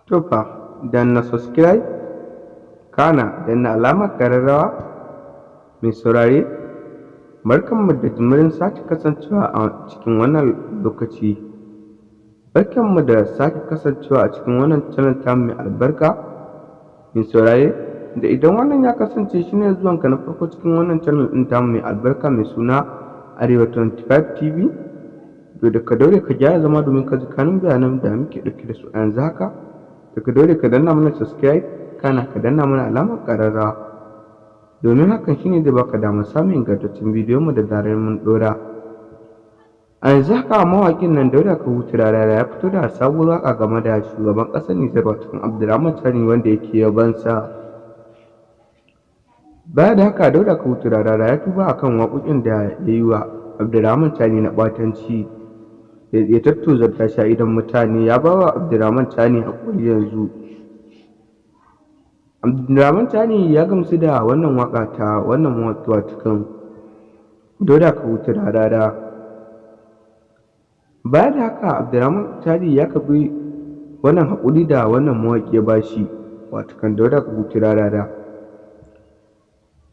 To fa, danna subscribe, kana danna alamar ƙararrawa. Mai saurare, barkanmu da jimirin sake kasancewa a cikin wannan lokaci. Barkanmu da sake kasancewa a cikin wannan channel tamu mai albarka. Mai saurare, da idan wannan ya kasance shi ne zuwanka na farko cikin wannan channel ɗin tamu mai albarka mai suna Arewa 25 TV, to da ka daure ka gyara zama domin ka ji kanun bayanan da muke ɗauke da su a yanzu haka, da ka daure ka danna mana subscribe, kana ka danna mana alamar ƙararrawa, domin hakan shine zai baka damar samun ingantaccen bidiyon mu da zarar mun ɗora. A yanzu haka mawaƙin nan Dauda Kahutu Rarara ya fito da sabuwar waƙa game da shugaban ƙasar Nijar, wato Abdurrahman Chani, wanda yake yabonsa. Baya da haka, Dauda Kahutu Rarara ya tuba akan waƙoƙin da ya yi wa Abdurrahman Chani na ɓatanci, ya tattozarta shi a idon mutane. Ya ba wa Abdurrahman Chani haƙuri. Yanzu Abdurrahman Chani ya gamsu da wannan waƙa ta wannan mawaƙi, watakan Dauda Kahutu Rarara. Baya da haka, Abdurrahman Chani ya karɓi wannan haƙuri da wannan mawaƙi ya ba shi, watakan Dauda Kahutu Rarara.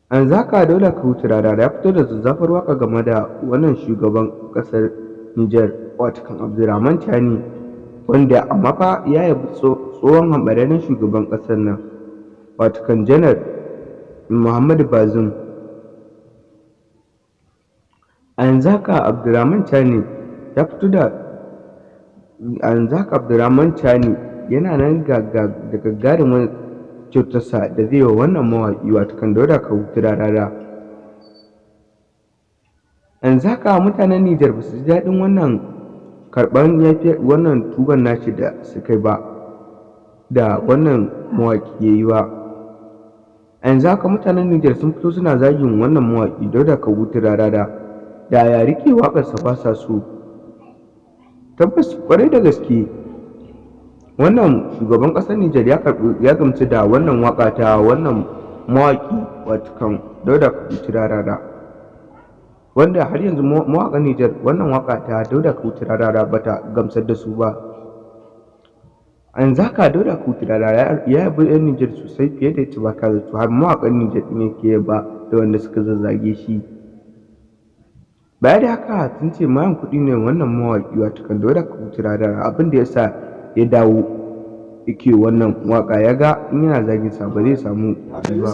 A yanzu haka Dauda Kahutu Rarara ya fito da zazzafar waƙa game da wannan shugaban ƙasar Nijar, watakan Abdurrahman Chani, wanda amma fa ya yabi tsohon hambararren shugaban ƙasar nan, watakan Janar Muhammadu Bazoum. A yanzu haka Abdurrahman Chani ya fito da a yanzu haka Abdurrahman Chani yana nan da gagarumin kyautarsa da zai yi wa wannan mawaƙi, watakan Dauda Kahutu Rarara. A yanzu haka mutanen Nijar ba su ji daɗin wannan karɓar wannan tuban nashi da suka yi ba, da wannan mawaƙi ya yi ba. A yanzu haka mutanen Nijar sun fito suna zagin wannan mawaƙi Dauda Kahutu Rarara, da ya riƙe waƙarsa ba sa so. Tabbas, ƙwarai da gaske, wannan shugaban ƙasar Nijar ya karɓi, ya gamsu da wannan waƙa ta wannan mawaƙi, watakan Dauda Kahutu Rarara, wanda har yanzu mawaƙan Nijar wannan waƙa ta Dauda Kahutu Rarara ba ta gamsar da su ba. A yanzu haka Dauda Kahutu Rarara ya yabi 'yan Nijar sosai fiye da yacce ba ka zato, har mawaƙan Nijar ɗin yake yaba da wanda suka zazzage shi. Baya da haka, sun ce mayen kuɗi ne wannan mawaƙi, watakan Dauda Kahutu Rarara, abin da ya sa ya dawo yake wannan waƙa, ya ga in yana zagin sa ba zai samu kuɗi ba.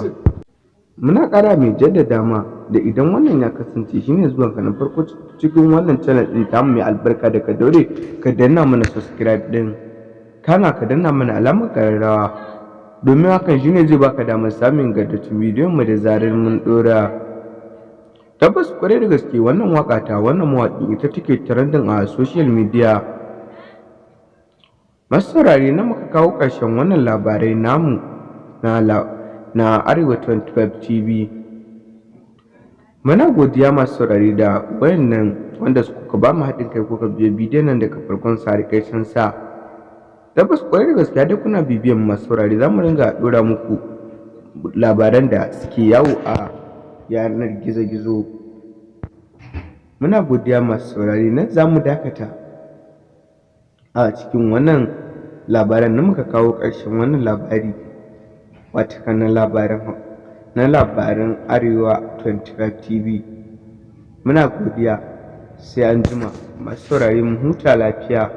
Muna ƙara mai jaddada ma da idan wannan ya kasance shine zuwanka na farko cikin wannan channel ɗin tamu mai albarka, da ka daure ka danna mana subscribe ɗin, kana ka danna mana alamar ƙararrawa, domin hakan shine zai baka damar samun ingantattun bidiyon mu da zarar mun ɗora. Tabbas, ƙwarai da gaske, wannan waƙa ta wannan mawaƙi ita take trending a social media. Masu saurare, nan muka kawo ƙarshen wannan labarai namu na Arewa 25 TV. Muna godiya, masu saurare, da wayannan wanda kuka ba mu haɗin kai kuka biyo bidiyon nan daga farkon sa har ƙarshen sa. Tabbas, ƙwarai da gaske, dai kuna bibiyan masu saurare, za mu ringa ɗora muku labaran da suke yawo a yanar gizo-gizo. Muna godiya, masu saurare. Nan za mu dakata a cikin wannan labaran nan, muka kawo ƙarshen wannan labari, watakan na labaran Arewa 25 TV. Muna godiya, sai an jima, masu saurare, mu huta lafiya.